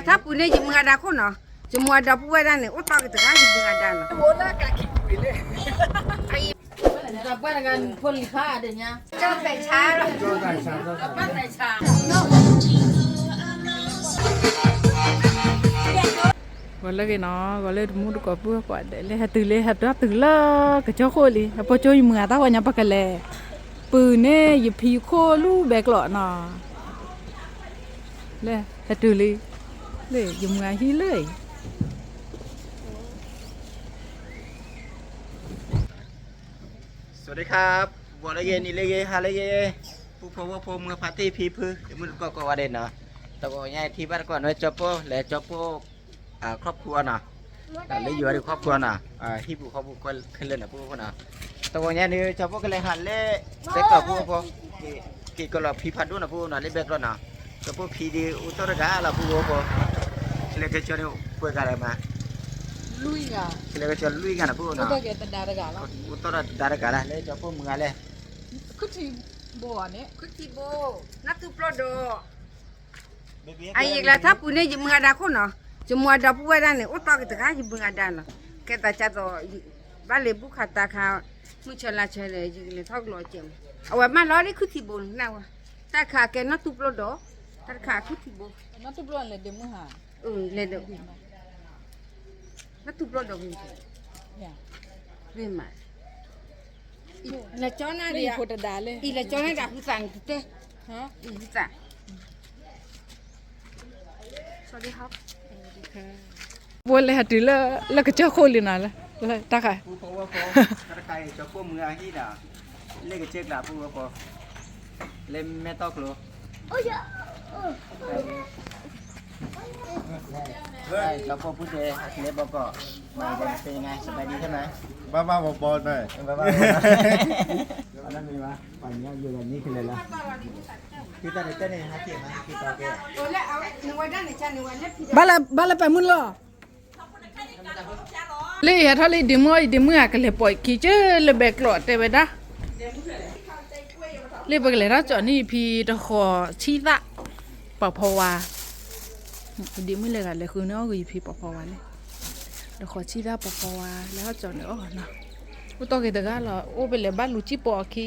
တၢ်ပူၤန့ၣ် ယမုၢ်ဂၤဒၣ်ခိၣ်နီၤ, ယမုၢ်ဂၤဒီပုၢ်ဝဲၢ်ဒၣ်န့ၣ် အိၣ်တီၢ်က့ၤတဂၤ ယမုၢ်ဂၤဒၣ်နီၤ. ဂီၤလၢဂ့ၤနီၤ, ဂီၤလၢတမူတကိးပုၢ်ကိးဒဲး လၢဟဲတုၤလၢဟဲတုၤတုၤလၢကစၢၢ်ခိၣ်လံ, ဟဲပိာ်ကၠိယမုၢ်ဂၤတၢ်ဝဲညါ ပကလဲၤ ပုၢ်န့ၣ် ယဖံခိၣ်လူၢ်ဘဲကျိးနီၤ, လၢဟဲတုၤလံ, လၢယမုၢ်ဂၤဟံၣ်လၢ สวัสดีครับ ဂီၤလၢဂ့ၤ နံၤလၢဂ့ၤ ဟါလၢဂ့ၤ ပုၢ်ဖိဝဲၢ်ဖိ မုၢ်ဖါတံၢ်ဖံဖု ယမုၢ်တကိးကိးဂၤဒဲးနီၤ, တဂီၤညါထံၣ်ဘၣ်တကိးန့ၣ် ကၠီပိၢ်လဲၤကၠီပိၢ် ครอบครัวနီၤ, လၢယိၤဒၣ် ครอบครัวနီၤ, ဟံၣ်ပူၤဃီပူၤခဲလၢာ်နီၤ ပုၢ်ဖိနီၤ, တဂီၤညါန့ၣ် ကၠီပိၢ်ကလဲၤဟးလၢ ဘဲကျိး ပုၢ်ဖိ, က့ၤကလီၤဖံဖးဒိၣ်နီၤ ပုၢ်နီၤ လၢဘဲကျိးနီၤ, ကၠီပိၢ်ဖံဒုး အိၣ်တီၢ်တဂၤလီၤ ပုၢ်ဖိ, လၢကစၢၢ်န့ၣ် ပှဲၤဂၤလၢမး ကလဲၤကစၢၢ်လွံၢ်ဂၤနီၤ ပုၢ်နီၤ, အိၣ်တီၢ်တဒါတဂၤလၢ ကၠီပိၢ်မုၢ်ဂၤလဲၣ်, ခုထံဘိန့ၣ် ခုထံဘိ နၢ်တူၢ်ပျီဒီး အယကလဲၤထီၣ်ပူၤန့ၣ် ယမုၢ်ဂၤဒၣ်ခိၣ်နီၤ, ယမုၢ်ဂၤဒီပုၢ်ဝဲၢ်ဒၣ်န့ၣ် အိၣ်တီၢ်က့ၤတဂၤ ယမုၢ်ဂၤဒၣ်နီၤ, ကဲသးကၢ်သိး ဘၣ်လဲၤဘူၣ်ခးတၢ်ခါ မုၢ်ဆၢလါဆၢဒီး ယကလဲၤထီၣ်ကျိးကဲးမး, အဝဲမၢလီၤလၢခုထံဘိန့ၣ်ဝဲ, တၢ်တခါကဲနၢ်တူၢ်ပျီဒီး, တၢ်တခါခုထံဘိ, လဲၤဒီး နၢ်တူၢ်ပျီဒီးဂ့ၤမး, လဲၤကၠီနၤဒီး အံၤလဲၤကၠီနၤဒီး ဟုသးန့ၣ်တတဲ, ဟုသး ဘိလဲၤဟးတုၤလၢ လၢကစၢၢ်ခိၣ်လံနီၤ, လၢတၢ်ခါ တၢ်တခါအံၤ ကၠီပိၢ်မုၢ်ဂၤဟံၣ်နီၤ, လၢကစၢၢ်ကျါ ပုၢ်ဖိ လၢမဲၢ်တီၢ်ကျိၤ ကၠီပိၢ်ပူၤတဲ ဟဲကလဲၤဘီကီး, မၤကဲ เป็นไง สบายดีใช่ไหม บ้าบ้าบอๆหน่อย บ้าบ้าบอๆ อันนั้นมีวะ คือตอนนี้เต้นในฮาเกะมาคือตอนเต้น ဘၣ်လၢ ဘၣ်လၢပှၤမုၢ်လီၤ လၢယဟဲထီၣ်လၢယဒ့မုၣ်အီၤ ယဒ့မုၣ်အကလဲၤပိာ်ခံကၢၢ်လၢဘဲကျိးတဲဝဲဒၣ်, လၢပကလဲၤထီၣ်ကၠီၤန့ၢ်ယဖံတဃီၤဆံသၣ် ပှၤဖီဝါ, ယဒ့မုၣ်လဲၤဂၤလဲၤဃုန့ၢ်အီၣ်ဂ့ၤယဖံပှၤဖီဝါလၢ တဃီၤဆံသၣ်ပှၤဖီဝါ လဲၤထီၣ်ကၠီၤန့ၢ်အီၤနီၤ, အိၣ်တီၢ်က့ၤတဂၤလီၤ အိၣ်ပလဲၤဘၣ်လူၤကံၣ်ပိာ်အခံ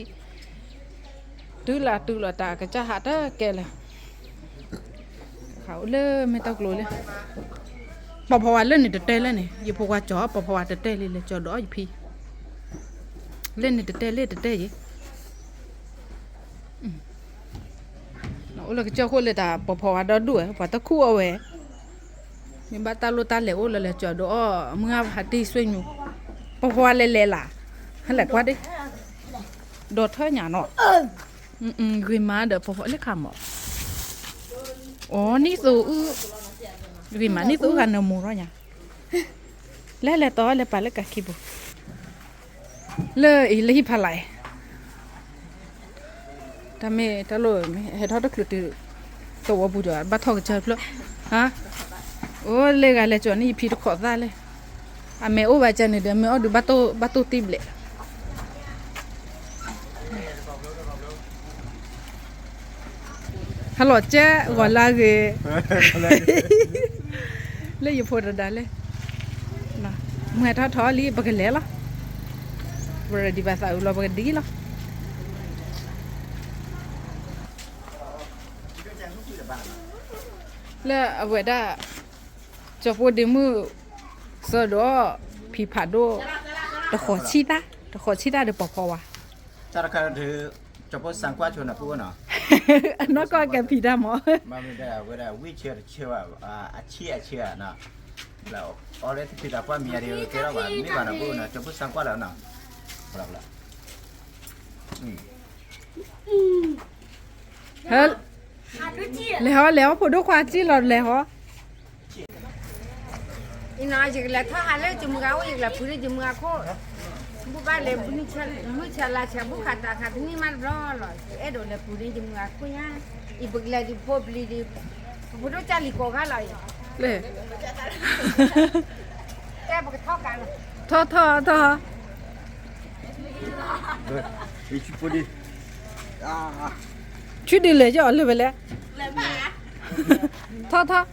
တုၤလၢတုၤလီၤတၢ်ကစၢ်ဟးတကဲလၢၤ ခးအိၣ်လၢမဲၢ်တီၢ်ကျိၤလၢ ပှၤဖီဝါလၢန့ၣ်တတဲလၢန့ၣ် ယဖိခွါကၠီၤ ပှၤဖီဝါတတဲလံ လဲၤကၠီၤဒီးယဖံ လၢန့ၣ်တတဲလၢတတဲယံၤ အိၣ်လၢကစၢၢ်ခိၣ်လၢတၢ်ပှၤဖီဝါဒီဒူၣ်ဝဲ ပှၤတခူၣ်အီၣ်ဝဲ မ့ၢ်ဘၣ်တၢ်လိၣ်တၢ်လဲၤအိၣ်လၢလဲၤကၠီၤဒီးအီၣ် မုၢ်ဟါဖးတံၢ်ဆွေညူ ပှၤဖီဝါလဲၤလဲၤလၢ် ဟဲလဲၤကွၢ်ဒ့ ဒီးထၢညါနီၤ ဂ့ၤမးဒီးပှၤဖီလၢခါမး အိ နံၣ်သူအုၣ် ဂ့ၤမး နံၣ်သူအုၣ်ဂၤနၢမူထီၣ်ညါ လဲၤလဲၤတီလဲၤပာ်လၢကးခံပူၤ လၢအံၤလၢဟံၣ်ဖးလဲၢ် တၢ်မ့ၢ်တၢ်လိၣ်မ့ၢ်ဟဲထီၣ်တချုးတုၤ သဝီပူၤဒီး ဘၣ်ထီၣ်ကစၢၢ်ဖျၢၣ် ဟါ အိၣ်လၢဂၤလဲၤကၠီၤန့ၢ်ယဖံတခိးသၣ်လဲၣ် အမဲာ်အိၣ်ဘၣ်ကၢန့ၣ်ဒီး မ့ၢ်အီၣ်ဒုးဘၣ်တိၢ်တံၢ်ဘျဲၣ် ဟဲလီၤကဲဂီၤလၢဂ့ၤ လၢယဖိတဒါလဲၣ် မုၢ်ဟဲထီၣ်ထီၣ်လံ ပကလဲၤလီၤ ပရဒံးဘၣ်သးအုးလီၤ ပကဒံလီၤ လၢအဝဲဒၣ် ကၠီၤဖိဒ့မုၣ် စၢၤဒီး ဖံဖးဒိၣ် တဃီၤဆံတၢ် တဃီၤဆံတၢ်ဒီးပှၤဖီဝါ တၢ်တခါဒီး ကၠီၤဖိစၢ်ကွၢ်ဆိနီၤ ပူၤနီၤ အနီၢ်ကီၢ်ကဲဖံတၢ်မး မ့ၢ်ဝဲဒၣ် ဝံၣ်ဆၢတဆၢဘၣ် အဆံအဆၢနီၤ လၢအီၤလၢတဖံးတၢ်ကွၢ်မံၤယၤဒီး ကဲထီၣ်ဘၣ် မ့ၢ်ဘၣ်နီၤ ပူၤနီၤ ကၠီၤဖိစၢ်ကွၢ်လီၤနီၤ လဲၤဟီ လဲၤဟီ ဖိဒိၣ်ခွါစံၣ်လီၤ လဲၤဟီ အံၤနီၤ ယကလဲၤထီၣ်ဟးလၢယမုၢ်ဂၤအိၣ် ယကလဲၤပူၤလၢယမုၢ်ဂၤခိၣ် ဘူၣ်ဘၣ်လဲၤ မုၢ်ဆါလါဆါ ဘူၣ်ခးတၢ်ခးတနံၣ်မးတဘျီလီၤ ယအဲၣ်ဒိးလဲၤပူၤန့ၣ် ယမုၢ်ဂၤခိၣ်ညါ အံၤပကလဲၤဒံးဖိပလံၤဒံး ပဖိဒိၣ်ကၢ်လံၤကိးဂၤလီၤအံၤ လၢ တဲပကထီၣ်ကးလီၤ ထီၣ်ထီၣ်ထီၣ် ဆူဒုးလဲၤယီၤလၢဝဲလဲၣ် ထီၣ်ထီၣ်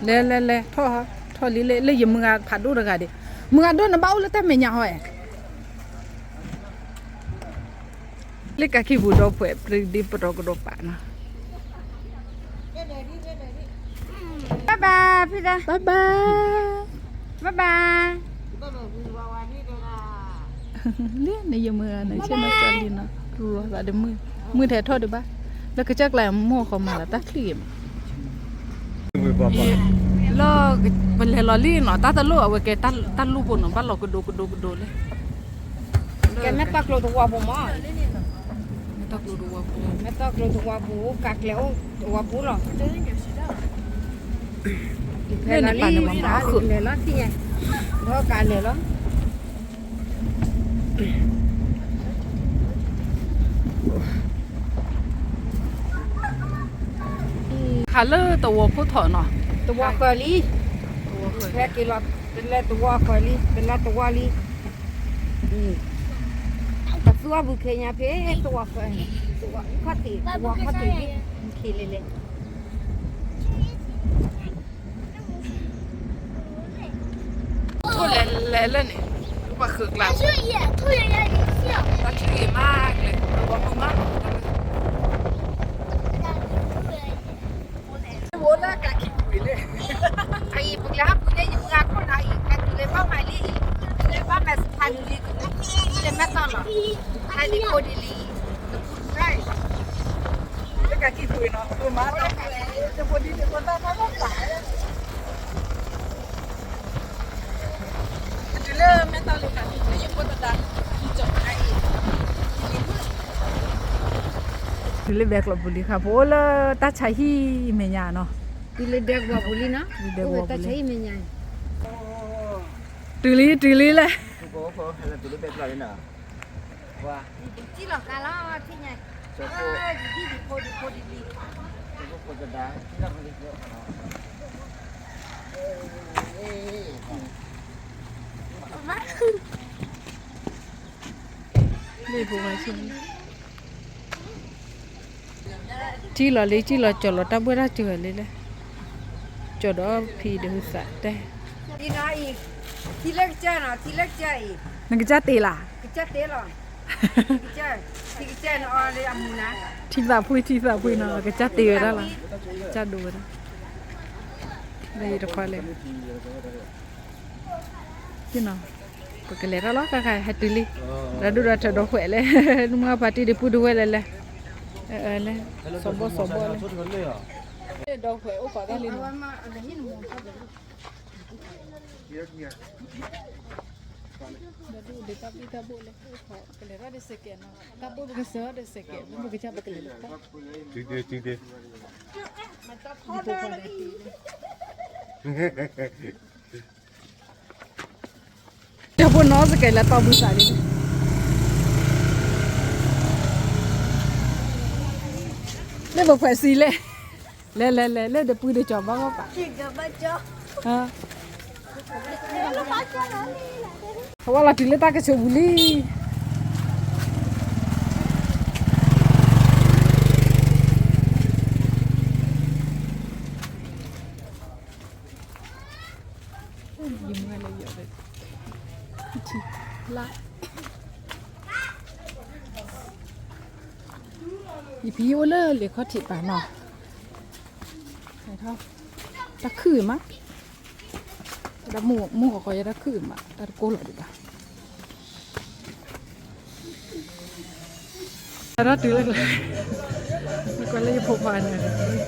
လဲၤလဲၤလဲၤ ထီၣ် ထီၣ်လံ လၢယမုၢ်ဂၤဖးဒိၣ်တဂၤဒံး, မုၢ်ဂၤဒိၣ်နဘၣ်အိၣ်လၢတၢ်မဲာ်ညါဟီဧါ. လၢကးခံပူၤဒီးဖှဲး ပြံဒံပတီၢ်ကဒီးပာ်နီၤ. Bye bye ဖံဒၣ် bye bye bye bye. လၢန့ၣ်ယမုၢ်ဂၤန့ၣ် ဆ့ၣ်နီၤစၢ်လံနီၤ ရူၤသးဒီးမုၢ် မုၢ်ထဲထီၣ်ဒံးဘၣ် လၢကစၢ်ကျါမိၢ်ဃီမၤလီၤတၢ်ချံၣ်ဂ့ၤမး လၢ ပလဲၤလီၤလံနီၤ တၢ်တလိၣ်အဝဲကဲတၢ်လိၣ်ဖိနီၤ ဘၣ်လီၤကဒိကဒိကဒိလၢ ကဲမဲာ်တီၢ်ကျိၤတဝီပူၤမး မဲာ်တီၢ်ကျိၤတဝီပူၤ မဲာ်တီၢ်ကျိၤတဝီပူၤ ကးကျဲအိၣ်တဝီပူၤလီၤ ဖဲန့ၣ်ပာ်န့ၣ်မၤမၤအီၣ်ဃုာ် လဲၤလီၤထံၣ်ညါ ဒီးကးလဲၤလီၤ ဟးလၢတဝီခိၣ်ထီၣ်နီၤ တဝီဃၢၤလံ ဖဲက့ၤလီၤ ပလဲၤတဝီဃၢၤလံ ပလဲၤတဝီလံ ပသူအီၣ်ဘုခ့ညါဖဲ တဝီဃၢၤ တဝီခီၣ်ထံး တဝီခီၣ်ထံးလံ မုၢ်ခံလဲၤလဲၤ အိၣ်လဲၤလဲၤလၢန့ၣ် ပှၤဃုာ်ကျါ တၢ်ထူၣ်ဂ့ၤမးကျဲ တဝီမုၢ်မး အိၣ်လၢကးခံပူၤလံ အအံၤ ပကလဲၤဟးပူၤလၢယမုၢ်ဂၤခိၣ်နၤအံၤ ဟဲတုၤလၢဘၣ်မၤလံအံၤ တုၤလၢဘၣ်မဲာ်ဖးနုာ်လံ တုၤလၢမဲာ်တီၢ်လီၤ ဟဲဒံးဖိဒံးလံ တပူၤတၢ် လၢကးခံပူၤနီၤ ပမၤတၢ်ပူၤ တဖိဒံးတဖိသၣ်တၢ်ဘၣ်ပာ် တုၤလၢမဲာ်တီၢ်လံခါ လၢယဖိတဒါ ယကၠီၤမၤအံၤ တုၤလၢဘဲကျိးပူၤလံခါ ပအိၣ်လၢတၢ်ဆါဟံၣ်မဲာ်ညါနီၤ တုၤလၢဒဲကဝီၤပူၤလံနီၤ တၢ်ဆါဟံၣ်မဲာ်ညါ တုၤလံ တုၤလံလဲၣ် ထံၣ်လီၤလံ ထံၣ်လီၤကၠီၤလီၤတၢ်ဘှဲၣ်တၢ်စၢၤလံလဲၣ် ကၠီၤဒီးဖံးဒီးဟုသးတဲ ထံလၢကစၢ်နီၤ ထံလၢကစၢ်အံၤ နကစၢ်တ့လၢ် ကစၢ်တ့လီၤ ထံသးဖှံ ထံသးဖှံနီၤ ကစၢ်တ့ဝဲဒၣ်လီၤ ကစၢ်ဒိဝဲဒၣ် လၢယတခွါလဲၣ် နီၤ ပကလဲၤထီၣ်လီၤ ခါခါ ဟဲတုၤလံ ဒီးဒိၣ်ဒီးထၢဒီးဖှဲးလဲၣ် နမ့ၢ်ဖါတံၢ်ဒီးပုၢ်ဒီဝဲၢ်လဲၣ်လဲၣ် အလဲၣ် စီၤဘီၣ်စီၤဘီၣ်လဲၣ် ဒီးဖှဲးအိၣ်ကိးတၢ်လံနီၤ ဒီးဒိၣ်ဒီးတၢ်ဘံၣ်တၢ်ဘိၣ်လဲၣ် ကလဲၤထီၣ်ဒီးစဲးကဲးနီၤ တၢ်ဘိၣ်ပကစၢၤထီၣ်ဒီးစဲးကဲး မ့ၢ်ပကစၢ်ပကလဲၤလီၤ တုၤဒ့ တုၤဒ့ ဒီးဖိနီၢ်စကဲးလၢတီၢ်ဘုစးလံ လၢပဖှဲးစံလဲၣ် လဲၤလဲၤလဲၤ လၢဒီပုၢ်ဒီကၠီၤဘၣ်ဘၣ်ပာ် အဝဲလီၤတုၤလၢတၢ်ကဆိးပူၤလံ ယမၤလၢယီၤဒီး ထံလၢ ယဖံအိၣ်လၢလ့ၤခီၣ်ထံးပာ်နီၤ တၢ်ခုၣ်မး တၢ်မုၢ်ဃီဃီယဲတၢ်ခုၣ်မး တၢ်တကိၢ်လီၤဒံးဘၣ် တၢ်ထီၣ်တုၤလၢကျါ ကွၢ်လၢယဖိခွါန့ၣ် တၢ်တုၤလၢ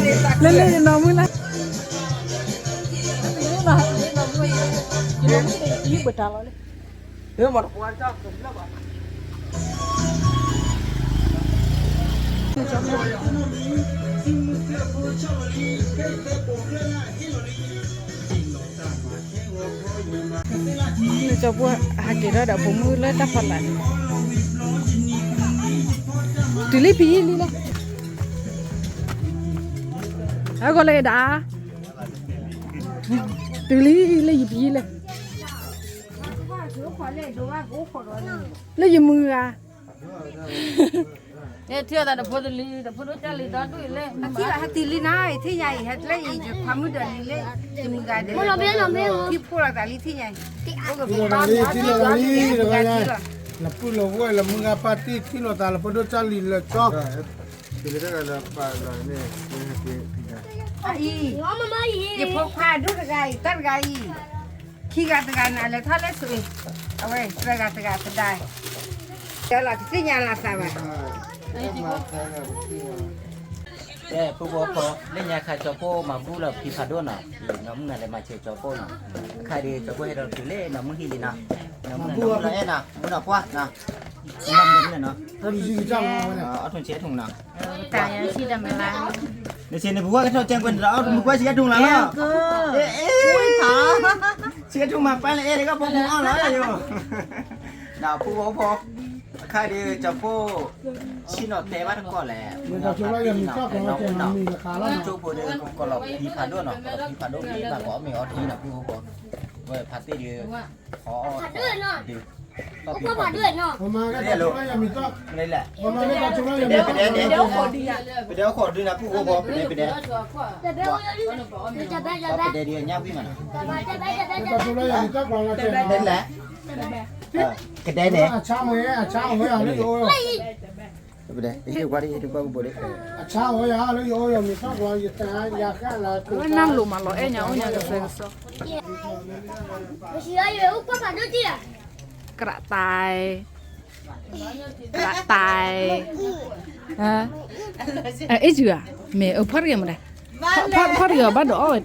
လၢလၢယနီၢ်မုၢ်လၢ ယနီၢ်မုၢ် ယနီၢ်မုၢ်န့ၣ် ယဘၣ်တၢ်လီၤလၢ မၤတပှၢ်တၢ်ကလၢဘၣ် လၢကၠီဖိ ဟးက့ၤထီၣ်ဒီးဖိမုၣ်လၢတၢ်ဖီလာ်န့ၣ်, တုၤလံဖံလံလီၤ, အဂီၢ်လၢဒၣ်, တုၤလံလၢယဖံလဲၣ်, လၢယမုၢ်ဂၤ ထံၣ်သးတဖိတလံၤ တဖိဒိၣ်ကၢ်လံၤဒီဒူၣ်အံၤလၢ အထံၣ်လီၤဟဲတုၤလံနီၤ ယထံၣ်ညါအံၤ ဟဲလၢအံၤ ယခွါမုၣ်ဒီးလံၤလၢ ယမုၢ်ဂၤဒီး ထံၣ်ဖိလီၤသးလံထံၣ်ညါအံၤ အိၣ်ကပၤလံထံၣ်လီၤလံ လၢပူၤလၢဝဲၢ်လၢမုၢ်ဂၤပၢ်တံၢ်ထံၣ်လီၤသးလၢဖိဒိၣ်ကၢ်လံၤလၢကၠီ အံၤ ယဖိခွါဒိၣ်တဂၤအံၤ တၢ်တဂၤအံၤ ခံဂၤတဂၤန့ၣ် အလဲၤထီၣ်လၢဆိးအံၤ အဝဲသၢဂၤတဂၤသဒါ ကလီၤကသ့ၣ်ညါလီၤသးဘၣ် ကဲ ပုၢ်ဖိဖိ လၢညါခါကၠီဖိမၤဘူၣ်လီၤဖံဖးဒိၣ်နီၤ နီၢ်မုၣ်နၤလဲၤမၤစၢၤကၠီဖိနီၤ အခါဒီးကၠီဖိဟဲဒီးတုၤလၢနီၢ်မုၣ်ဟံၣ်လံနီၤ နီၢ်မုၣ်နၤလဲၤအဲၣ်နီၤ မုၣ်နီၤပှၢ်နီၤ မုၣ်နီၤ အီၣ်ထုံဆံးထုံနီၤ နစ့န့ၣ် ပဝဲကထီၣ်ကဲကွဲးန့ၣ်ဒီး အီၣ်မုၢ်ကွၢ်ဆံးထုံလီၤလီၤ ဆံးထုံမၤပၢ်လၢအဲၣ်တကီၢ်ဖိမုၣ်အီၣ်လီၤယိၤ ဒီးပုၢ်ဖိဖိ အခါဒီးကၠီဖိ ဆ့ၣ်နီၤတဲဘၣ်တကီၢ်လဲၣ် မ့ၢ်တၢ်ဆိလၢယမံၤတၢ်ကီၢ်လီၤကဲနီၤမံၤတခါလီၤ ကၠိဖိဒီးကလီၤဖံဖးဒိၣ်နီၤ ကလီၤဖံဖးဒိၣ်မ့ၢ်ဘၣ်ကအီၣ်မ့ၤအီထံနီၤ ပုၢ်ဖိဖိ ဝဲဖးတ့ၢ်ဒီး ခီအီၣ်ဒုး ပမၤကဲတၢ်ဆိလၢယမံၤတၢ် ပမၤကဲတၢ်ဆိလၢယမံၤတၢ် ပဒဲအိၣ်ခိးဒုးနၤ ပုၢ်ဖိဖိ ပဒဲပဒဲ ပဒဲဒုးညၣ်ဝံၣ်မးနီၤ ကဲတၢ်ဆိလၢယမံၤတၢ်ကျီလီၤကဲနီၤ ကဒဲန့ၣ် အဆါမ့ၢ် အဆါမ့ၢ် အလၢယအိၣ် ပဒဲ အဆါဝဲယၤလၢယအိၣ်ယမံၤတၢ်ကျီ ယတဲယၤဃၣ်လၢ အဝဲနၢ်လိၤမးလီၤအဲၣ်ညါအိၣ်ညါကစၢ်ကစီၣ် ကြးတၢ် ကြးတၢ် အ့ၣ်ယုၤဧါ မ့ၢ်အဖီၣ်တဂ့ၤမဒဲ ဖီၣ်တဂ့ၤဘၣ်ဒီးအီၣ်ဝဲတၢ်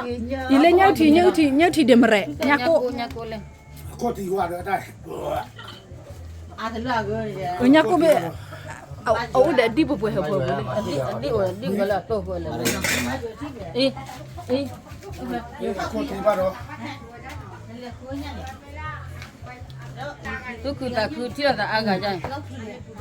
ဒိး ယလဲၤညၣ်အုၣ်ထံ ညၣ်အုၣ်ထံ ညၣ်အုၣ်ထံဒ့မရဲၣ် ညၣ်ကိၣ် ညၣ်ကိၣ်ဘ့ၣ် အအိၣ်ဒီးအဒံၣ်ပှဲၤပှဲၤဟၢဖၢဖၢလံ အဒံၣ်အိၣ်ဒီးဒံၣ်ဝဲလၢအတိၢ်ဃိလၢ အံၤ အံၤ သူၣ်ခုသးခုထံၣ်လိာ်သးအါဂၤယါအံၤ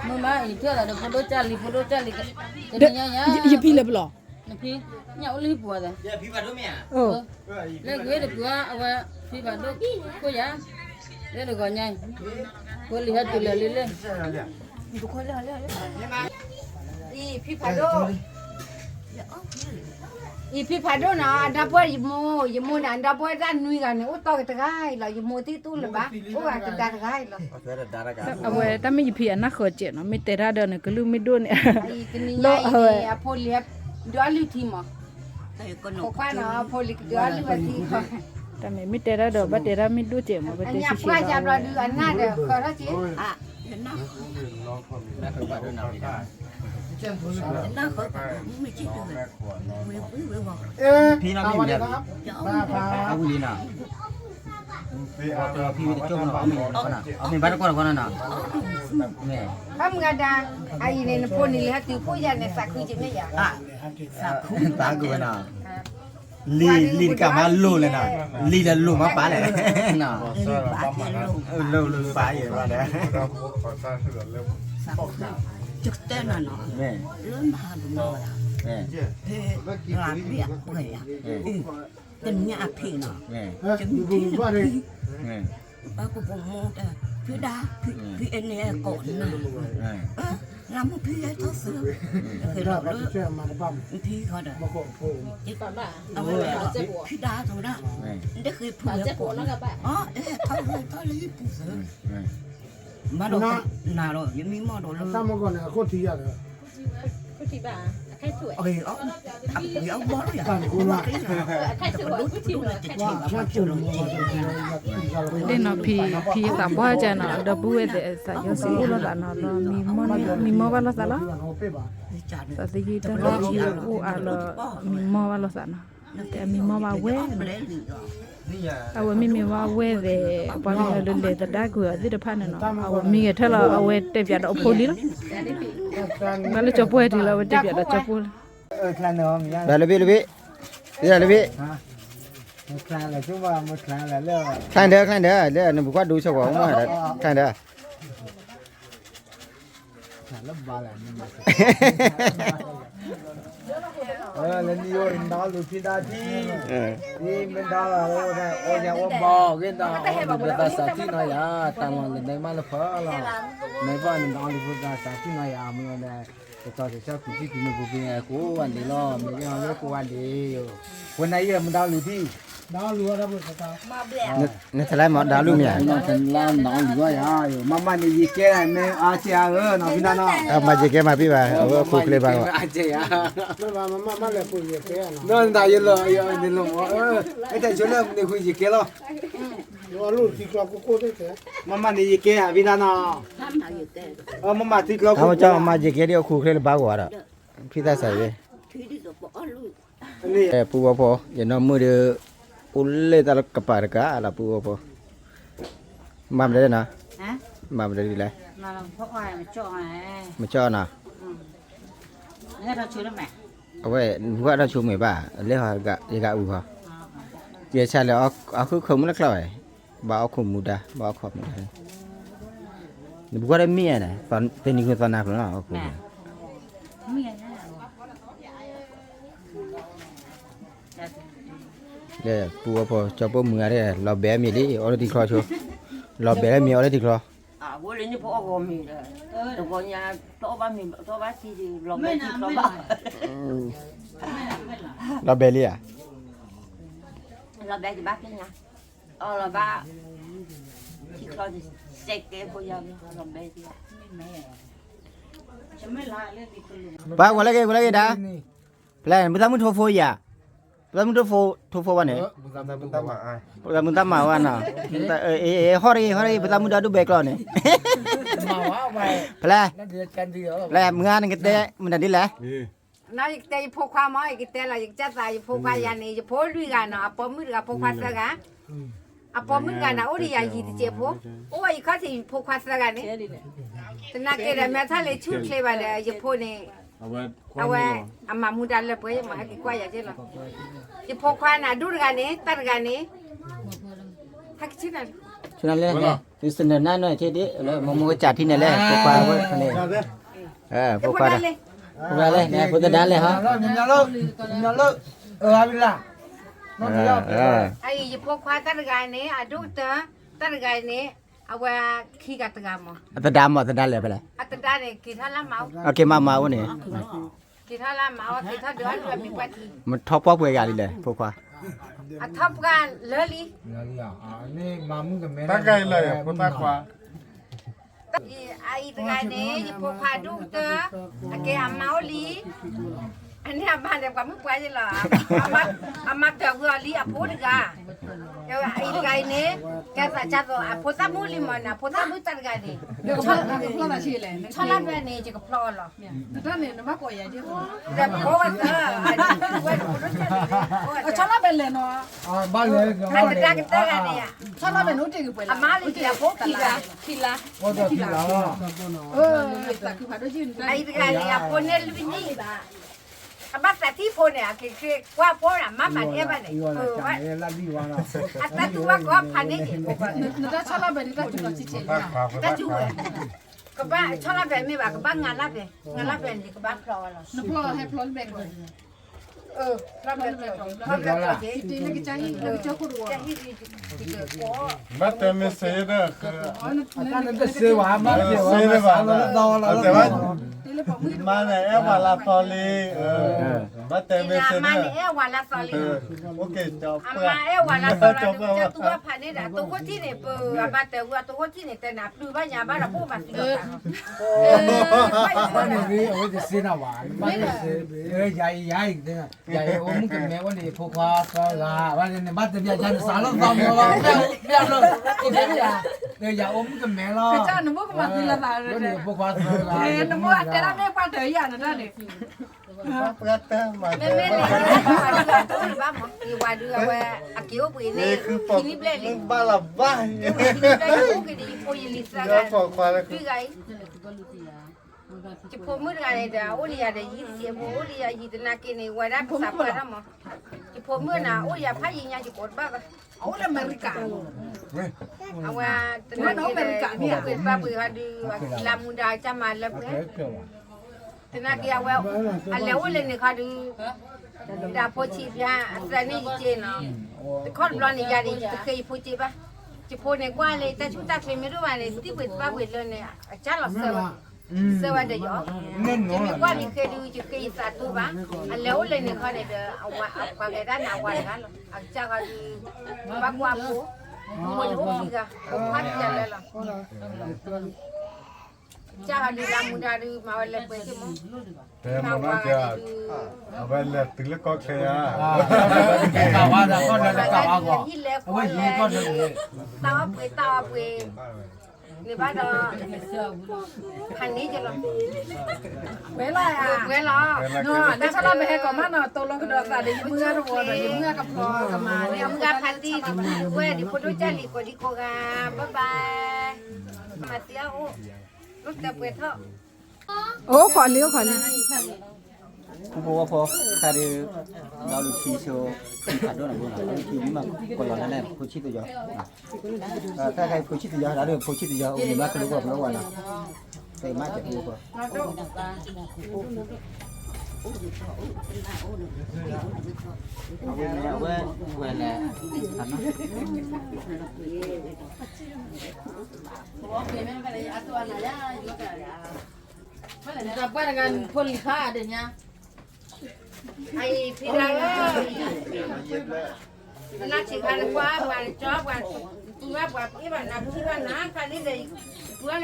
မုၢ်မါအံၤထံၣ်လိာ်သးဒီးဖိဒိၣ်ကၢ်လံၤ ဖိဒိၣ်ကၢ်လံၤ တနံၤညါညါ ယဖံလၢပလီၢ် နဖံ ညၣ်အိၣ်လၢဟံၣ်ပူၤအသး လၢဂ့ၤတပူၤအဝဲ ဖံဖးဒိၣ်ခိၣ်ယၤ လၢတဂီၤညါအံၤ ဖိလံၤဟဲတုၤလၢလံလၢ အံၤဖံဖးဒိၣ် အံၤဖံဖးဒိၣ်နီၤ အဒီပုၢ်ဝဲၢ်ယမိၢ် ယမိၢ်န့ၣ် အဒီပုၢ်ဝဲၢ်တၢ်နွံဂၤန့ၣ် အိၣ်တီၢ်က့ၤတဂၤအံၤလီၤ ယမိၢ်သ့ၣ်တအိၣ်လၢၤဘၣ် အိၣ်ဂၤကဒါတဂၤအံၤလီၤ အဝဲတၢ်မ့ၢ်ယဖံအနၢ်ဃီၤစဲးနီၤ မ့ၢ်တဲတၢ်ဒီးန့ၣ် ကလုၢ်မ့ၢ်ဒိၣ်န့ၣ် တနံၤညါအံၤန့ၣ် အဖိလံၤဟဲ ဒုးအီၣ်လုၢ်ထံမး ဖိခွါနီၤ အဖိလံၤကဒုးအီၣ်လုၢ်ဝဲထံ တၢ်မ့ၢ်မ့ၢ်တဲတၢ်ဒီး ဘၣ်တဲတၢ်မ့ၢ်ဒိၣ်စဲးမး ပတဲဆံးဆံး အညၣ်ပှၢ်ယါဘျီဒုး အနၢ်ဒီးဃၢၤထီၣ်က့ၤ ဖံနီၢ်မ့ၢ်ဝံၤလံ ဖံဝံၤတကၠိၢ်နီၤ အီၣ်မ့ၤဘၣ်တကွၢ်တကွၢ်နီၤ မ့ၢ် ဘၣ်မုၢ်ဂၤဒါ အအံၤန့ၣ် နဖိန့ၣ်လံဟဲတုၤဖိယၤန့ၣ် သးခုက့ၤမ့ၢ်ယၤ သးခုဝဲနီၤ လံၤ လံၤတကးမးလိၤလဲၣ်နီၤ လံၤလၢလိၤမးပာ်လဲၣ် လိၤလိၤပာ်ယဲဘၣ်ဒီး တကတဲနၤနီၤ လၢမၤတမီၤဝဲဒၣ် ဖဲရၤဘံၣ်အပှဲၤယၤ တနံၤအဖံးနီၤ တမံၤထံၣ်န့ၣ် ဘၣ်ကပိာ်မိၢ်တဲ ဖံဒါ ဖံအဲၣ်န့ၣ်ကိးနၤ လၢမုၢ်ဖံဟဲထီၣ်သၢ တဃဲၤလီၤလၢ ဖံဃီဒီး အဝဲ ဖံဒါသိးဒၣ် တဃဲၤဖုလဲၤကိးနၤ အဲၣ်ထီၣ်လၢထီၣ်လၢယပူၤသၢ မၤဒီးနၤဒီး ယမံမီၢ်ဒီးလၢ တၢ်မီၢ်ကီၢ်န့ၣ် အခိၣ်ထံးယၤဒီး အဂ့ၤအီၣ်ဘီလီၤယၤ လၢနီၤဖံ ဖံသးပှၢ်ကနီၤ ဒီပုၢ်ဝဲၢ်သ့ၣ် သးစီဆှံအိၣ်လိာ်သးနီၤ လီၤမံမီၢ်န့ၣ် မံမီၢ်ဘၣ်လိာ်သးလီၤ သးသယုၢ်တၢ်လီၢ်ဖံအိၣ်အါလီၤ မံမီၢ်ဘၣ်လိာ်သးနီၤ တဲမံမီၢ်ဘၣ်ဝဲနီၤ အဝဲမ့မ့ၢ်ဝဲအဝဲသ့ၣ် ပှၤကညီလၢလဲၤသဒါကွံာ်အီၤသ့ၣ်တဖၣ်န့ၣ်နီၤ အဝဲမံဂဲၤထၢၣ်လီၤ အဝဲတဲပၠးဒီးအဖိလံလီၤ. ဘၣ်လၢကၠီၤပှၢ်တံၢ်လီၤ အဝဲတဲပၠးဒီးကၠီၤပှၢ်လီၤ. ဘၣ်လၢဘ့ၣ်လၢဘ့ၣ်, လၢလၢဘ့ၣ်, ချၢၣ်ဒီး ချၢၣ်ဒီး လၢနဘူးကွၢ်ဒိဆၢကွၢ်မ့ၢ် ချၢၣ်ဒီး လၢနံၤအိၣ်နဒီလူၤဖံဒါထံ, မ့ၢ်ဒီလီၤ အိၣ်ညါအိၣ်ဘီ ဂ့ၤဒီး အီလူၤဖံသးစးထံနီၤယၤ တၢ်လီၢ်လၢနမါလၢဖၢလီၤ, နဘၣ်နဒီလူၤဖံသးစးထံနီၤယၤ မ့ၢ်ဒီး တတီၤတဆၢကူၤထံကူၤမုၢ်ပူၤပူၤန့ၣ် ကိးဝဲဒၣ်လံလီၤ မ့ၢ်ဂ့ၤဟီဂ့ၤကိးဝဲဒၣ်လံ, ဝဲနၤအံၤမ့ၢ်ဒီလူၤထံ နထလၢမ့ၢ်ဒီလူၤမ့ၢ်ဧါ, နထလၢဒီလူၤဝဲယၤ, မ့မ့ၢ်န့ၣ်ယကဲမ့ၢ်အါစ့ၢ်ဧါဧၢ နီၤဖံနီၤနီၤ, မၤယကဲမၤပ့ၢ်ဘၣ် အဝဲအခိၣ်ချ့ဘၣ်ဂီၢ်, နတၢ်ယလီၤယလီၤမ့ၢ်, အဲၣ်တၢ်ဆိလၢမနုၤဃုယကဲလီၤ, မ့မ့ၢ်န့ၣ်ယကဲဧါဖံနီၤနီၤ, မ့မ့ၢ်ထံချီကီၢ် မၤယကဲဒ်အခိၣ်ချ့လၢဘၣ်ဂီၢ်ဒီး, ဖံသးစးဝဲ ပူဝဲဖိ ယနီၢ်မုၣ်ဒီး အိၣ်လၢတၢ်လၢကပၤတကးလီၤ ပူဝဲဖိ, မၤမနုၤလဲၣ်နီၤ, မၤမနုၤဒ်လဲၣ်, မကၠီနီၤ, အဝဲ နဘၣ်ထီၣ်ဆိမဲာ်ဘၣ် လဲၤဟီ ယကအုဟီ, ယဆါလၢ အီၣ်ခုၣ်ခုၣ်မုၢ်လၢကျီၢ်ဝဲ, ဘၣ်အီၣ်ခိၣ်မူဒါ ဘၣ်အီၣ်ခိၣ်မူဒါ, နဘူးကွၢ်ဒီးမ့ၢ်ဧါန့ၣ် သ့ၣ်နံၤဃုသီနၤဖျိနီၤ အီၣ်ခိၣ် ဒီးပူဝဲဖိ ကၠီပိာ်မုၣ်ဂၤဒီး လီၤဘဲမ့ၤလံ အီၣ်လၢထံချီဆိ, လီၤဘဲလၢမ့ၤအီၣ်လၢထံချီ, လီၤဘဲလံဧါ, လီၤဘဲ ပှၤကွၢ်လၢက့ၤ ကွၢ်လၢက့ၤ ဒါ, ဖဲလဲၣ် ပသးမုၣ်ထိဖိယၤ, ပသးမုၣ်ထိဖိ ထိဖိဘၣ်န့ၣ်, ပသးမုၣ်တၢ်မၤဝဲနီၤ, ဟီၣ်တဂ့ၤ ဟီၣ်တဂ့ၤ ပသးမုၣ်ဒီဒူၣ်ဘဲကျီန့ၣ်, ဖဲလဲၣ်, ဖဲလဲၣ် မုၢ်ဂၤနကတဲ မနုၤဒ်လဲၣ် ယကတဲယဖိခွါမ့ၢ် ယကတဲလီၤ ယကစၢ်သး ယဖိခွါယၤန့ၣ် ယဖိလွံၢ်ဂၤနီၤ အပိာ်မုၣ်တဂၤဖိခွါသၢဂၤ, အပိာ်မုၣ်တဂၤန့ၣ် အိၣ်ဒီးယၤယံၤတစဲးဖိ, အိၣ်ဝဲယခီၣ်ထံးယဖိခွါသၢဂၤန့ၣ်, သနာ်က့ဒီး မ့ၢ်ထီၣ်လၢဆူၣ်ချ့ဘၣ်ဒီး ယဖိန့ၣ်, အဝဲ အမၤမူဒါလၢပှဲၤ ယမၤဟဲက့ၤကွၢ်ယၤက့ၤလီၤ, ယဖိခွါန့ၣ် အဒိၣ်တဂၤန့ၣ် တၢ်တဂၤန့ၣ်, ဟဲက့ၤဆူနၤလၢ သုစနၢၤနါနီၢ်ဆ့ဒ် လၢမိၢ်မိၢ်ကစၢ်ထံန့ၣ်လဲၣ် ဖိခွါဝဲန့ၣ်, ဖိခွါလဲၣ်, ဖိသဒါလဲၣ်ဟီ, အံၤ ယဖိခွါတၢ်တဂၤန့ၣ် အဒိၣ်ကတၢၢ်, တၢ်တဂၤန့ၣ် အဝဲခံဂၤတဂၤမး, အသဒါမး သဒါလဲၣ်ဖဲလဲၣ်, အသဒါန့ၣ် က့ၤထီၣ်လၢမး, အက့ၤမးမးအိၣ်န့ၣ်, က့ၤထီၣ်လၢမး အက့ၤထီၣ်ဒုးအီၣ်ဒုးအမံၤပှၢ်ထံ, မ့ၢ်ထီၣ်ပှၢ်ပှဲၤဂၤလံလဲၣ် ဖိခွါ, အထီၣ်ပှၢ်လၢလံ တၢ်ဂၤအံၤလၢယဖိသၣ်ခွါ, အအံၤတဂၤန့ၣ် ယဖိခွါဒိၣ်ကတၢၢ်, အကဲအမါအိၣ်လံ, အန့ၣ်အမါန့ၣ် ပှၤမုၣ်ပှၢ်ယ့လီၤ, အမါတၢ်ဝံၤအီၤလံအဖိတဂၤ, အအံၤတဂၤအံၤန့ၣ်, ကဲသးကၢ်သိး အဖိသၣ်မုၣ်လံမ့ၢ်န့ၣ် အဖိသၣ်မုၣ်တၢ်တဂၤန့ၣ်, ဆီလီၤဖဲန့ၣ် ယကဖျီအီၤလီၤ, ဒီးဖိဝဲသၢ, ဆီလီၤဖဲလဲၣ်နီၤ, အတဒါကတၢၢ်ဂၤန့ၣ်, ဆီလီၤဖဲန့ၣ် အိၣ်တ့ၢ်ကပှဲၤလၢ, အမါလံ အဖိခံဂၤ, ခံလါ, အံၤတဂၤန့ၣ် အဖိန့ၣ်လွံၢ်နံၣ်, အဘၣ်သးထံဖိန့ၣ် အက့ၤကွၢ်ဖိန့ၣ် အမါမၤတအဲၣ်ဘၣ်န့ၣ်, အသးတူၢ်ဝဲကိးဖးန့ၣ်, နတၢ်ဆီလီၤဖဲန့ၣ် တၢ်တူၢ်လီၤဆံးဆံး, တၢ်တူၢ်ဝဲ, ကဘၣ်ဆီလီၤဖဲမ့ၢ်ဘၣ် ကဘၣ်ငါလီၤဖဲ, ငါလီၤဖဲန့ၣ် ကဘၣ်ဖျီအီၤလီၤ, နဖျီဟဲဖျီလၢဘဲကျိၤ, ဖျီဘဲကျိၤ, ဘၣ်တဲမ့ၢ်စ့ဒီး, မါန့ၣ်အဲၣ်ဝဲလၢသီလံ, ဘၣ်တဲမ့ၢ်စ့ဒီး, အမါန့ၣ်အဲၣ်ဝဲလၢသီလံ, အမါအဲၣ်ဝဲလၢသီလံ, တၢ်တူၢ်ဖးန့ၣ်ဒီး အတိၢ်ခိၣ်ထံၣ်န့ၣ် ပအဘၣ်တဲဝဲအတိၢ်ခိၣ်ထံၣ်န့ၣ် တဲန့ၣ် အပျုၢ်ဘၣ်ညါဘၣ်ဒီး ဖိဘၣ်သံလီၤသးလီၤ, ဘၣ်န့ၣ် အဝဲတစ့နၤဝဲ, ယၤအံၤ ယၤအံၤ ယၤအံၤအိၣ်မုၣ်ကမဲဝဲန့ၣ် ဖိခွါသၢဂၤ, ဘၣ်န့ၣ် နဘၣ်တဲဘၣ်ယၤ နစးလီၤသီမီၤလီၤ, ယၤအိၣ်မုၣ်ကမဲလီၤ, နဖိခွါသၢဂၤ, နမိၢ်အတဲဒၣ်မ့ၢ်ပှၤတၢ်ယၤနတၢ်န့ၣ် ပှၤတၢ်မၤ မ့မ့ၢ်လဲၤ ပှၤဒုးအတအိၣ်လၢၤဘၣ်မး, ယဝၤဒုးအဝဲ အက့ၤအိၣ်ပှ့ၤန့ၣ် ခံနံၣ်ဘျဲၣ်န့ၣ် ဘၣ်လီၤဘၣ် ခံနံၣ်ဘျဲၣ်န့ၣ် အိၣ်က့ၤဒီး ယဖိယလံၤသၢဂၤ လွံၢ်ဂၤအံၤ ယဖိမုၣ်တဂၤန့ၣ်ဒီး အိၣ်လံယၤဒီးယံၤတစဲးဖိ အိၣ်လံယၤယံၤသနာ်က့န့ၣ် ဝဲဒၣ်ပသးပှၢ်တၢ်မး, ယဖိမုၣ်နၤ အိၣ်ယၤဖးယံၤညါ ယကိးတဘၣ်ဘၣ်, အအိၣ်လၢအမဲရကၤ, အဝဲတနာ်က့ဒီး ပှ့ၤဘၣ်ပှ့ၤဟီဒုး လၢမူဒါကမၤလၢပှဲၤ သနာ်က့အဝဲ အလဲၤအိၣ်လၢန့ၣ်ခီဒုး ဒီးဖိဆံးဖျါ အသၢန့ၣ်ယက့နီၤ, တခီတဘျီန့ၣ် ယၤန့ၣ် ယတဃ့ယဖိက့ဘၣ်, ယဖိန့ၣ် ကွၢ်လၢတၢ်ဆူၣ်တၢ်ချ့မ့ၢ်တအိၣ်ဘၣ်န့ၣ် သံၣ်ပှ့ၤသဘၣ်ပှ့ၤလၢန့ၣ် အကၢ်လီၤစၢၤဝဲ, စၢၤဝဲဒီးယီၤ, ယမ့ၢ်ကွၢ်လံဃ့ဒုး ယဃ့ယသးတူၢ်ဘၣ်, အလဲၤအိၣ်လၢန့ၣ်ခီန့ၣ်ဒီး အဝၤအပှၤဂဲၤဒၣ်န့ၣ် အဝၤတဂၤလီၤ, အကစၢ်ခီဒုး ဘၣ်ကွၢ်ဖိ, ဖိန့ၣ်အိၣ်ခံဂၤ ဖိခွါတဂၤလၢလီၤ ကစၢ်ဟီဒုး လၢမူဒါဒုး မၤဝဲလၢပှဲၤက့မး, တဲမနီၢ်က အဝဲလဲၤတုၤလၢကီၢ်ချၢဧါ, ဟံၣ်လဲၤဃီလဲၤ, တၢ်အီၣ်ပှ့ၤတၢ်အီၣ်ပှ့ၤ, န့ၣ်ဘၣ်ဒီး ဖးန့ၢ်က့လီၤ, ပှဲၤလီၤ, ပှဲၤလီၤ, တၢ်ဆၢလီၤပဟဲကီးမးနီၤ တိၤလီၤကဒီးသးဒီး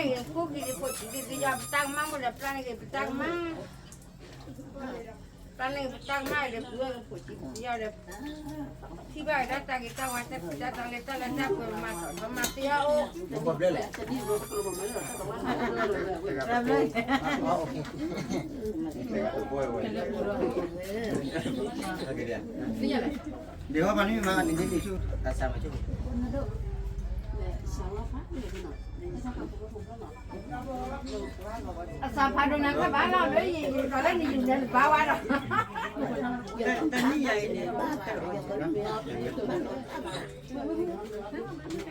ယမုၢ်ဂၤတဝီဒီး ယမုၢ်ဂၤကဖျီကမၤန့ၣ် ယမုၢ်ဂၤဖးတံၢ်ဒံး ဝဲဒံးဖိဒိၣ်ကၢ်လံၤကိးဒံကိးဂၤ bye bye, မၤသံအအိၣ် အိၣ်ခိးလံ အိၣ်ခိးလံ, ဖိဖိဝဲဖိ ခါဒုး ဒီးလူၤထံဆိ ဖးဒိၣ်နၤဘိနီၤ ဒီးလူၤထံမ့ၢ်မး ကလီၤလၢန့ၣ် ဖိဆံးတယီၤ, တၢ်ခါဖိဆံးတယီၤ ဒီးလူၤဖိဆံးတယီၤ အိၣ်မ့ၢ်မးကလူၤကီၢ်ဖျိဝဲနီၤ, တမၤကဲဖိဖိ အဝဲ ဝဲလဲၣ် ပှၤတဂၤဖိလံၤခါဒၣ်ညါ, အံၤဖံဒၣ်ဧၢ, နၤဆံးခါနကွၢ်ပှၤကၠီပှၤ, ပုၢ်ဘၣ်ပှၤပ့ၢ်ဘၣ်နၤပထံၣ်ဘၣ်နၤ ခါန့ၣ်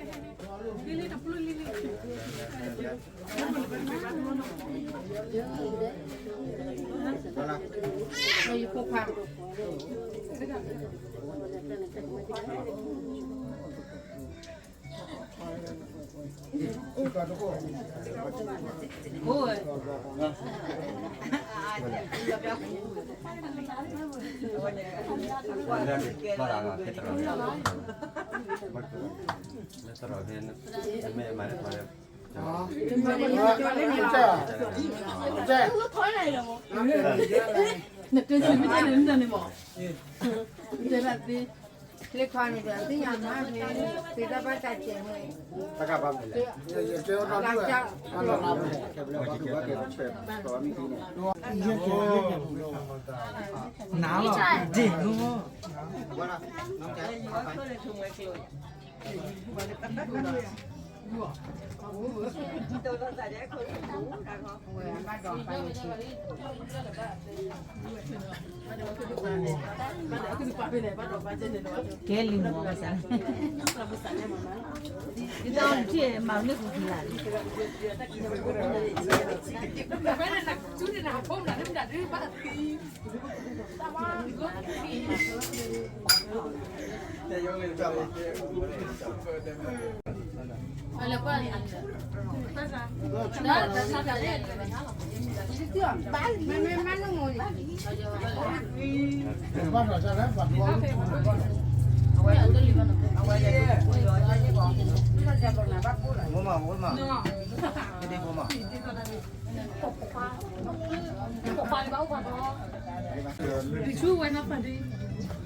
ဒီး ပုၢ်ဘၣ်န့ၣ်ဂ့ၤ ခိၣ်ခံဒံးဖိဆံးဒံးယီၤ ပတၢ်ကမၣ်မိၢ်ဒီးပျၢ်န့ၣ်ဂ့ၤ ပတၢ်ကမၣ် ပျၢ်န့ၣ်ဂ့ၤ ပတၢ်ကမၣ်ဒီး ပုၢ်ဘၣ်ဂ့ၤဖိဆံးဒံးယီၤဒီး ထံၣ်ဘၣ်ဝဲဒၣ်တၢ်ဂ့ၤတၢ်ဝါ တၢ်ဖံးတၢ်တီလၢတၢ်လၢတၢ်ပှဲၤ မၤထီၣ်မၤသ့အအိၣ် ဒ်ဟီပှၤနမ့ၢ်မၤန့ၣ် ဒ်န့ၣ်ဆူ အစၢ်မၤဆူ အစၢ်ဖးဒိၣ်နၤခါဘၣ်လီၤ လၢယံၤယံၤဒီးလၢနံၤယံၤန့ၣ် ဘၣ်ဝါဒီး တနံၣ်ယၤအံၤန့ၣ် နတဲဆံးမ့ၢ်တဲန့ၣ် နတၢ်န့ၣ်မး နတဲဒၣ်သ့ လၢခီန့ၣ်ဒီး သ့ၣ်ညါမးန့ၣ် သ့ၣ်တၢ်ဘၣ်တၢ်စဲးန့ၣ် နၤ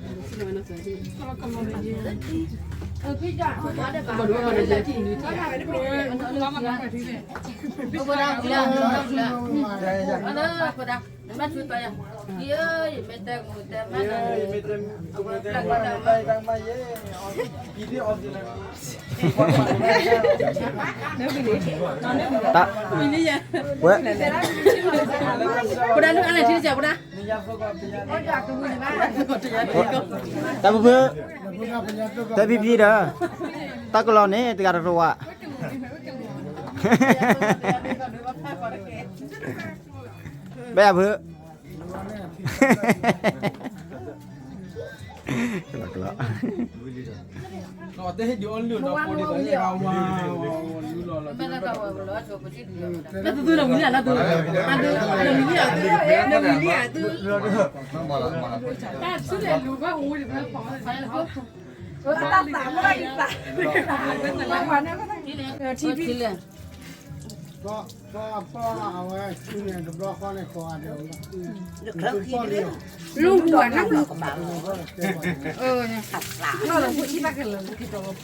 လီၤ ဒ့ၣ်လီၤ ကဲလံမးကစၢ် ဒ်သိးထံၣ်မၤန့ၢ်ပူၤဖံးလၢ် အလၢပဒါ, နမ့ၢ်ထူတီယၤ, ယမ့ၢ်တဲမူတဲမး, ယမ့ၢ်တဲမူတဲမး, တၢ်, ဝဲ, ပဒါနုအါလဲၣ်ထံတစဲးပဒါ, တၢ်ဖုဖု, တဲဖံဖံဒီး, တၢ်ကလီၤန့ၣ် တဂၤတရဝၤ ဘဲအဖု, ကလီကလီ, တၢ်သူလီၤဝံၤလံလီၤ, တၢ်သူလီၤဝံၤလံလီၤ, တၢ်သူလီၤဝံၤလံလီၤ, တၢ်သူလီၤဝံၤလံလီၤ, တၢ်သးမီၢ်လံသး, ထံလဲၣ်, အဝဲဆူန့ၣ်တဘျီဃီန့ၣ် ကိးဂၤဒဲး, လူၤပူၤဘၣ်နၢ်ပူၤ, လီၤလီၤပူၤထံဘၣ်ကလၢာ်, ကလီၤဒၣ်က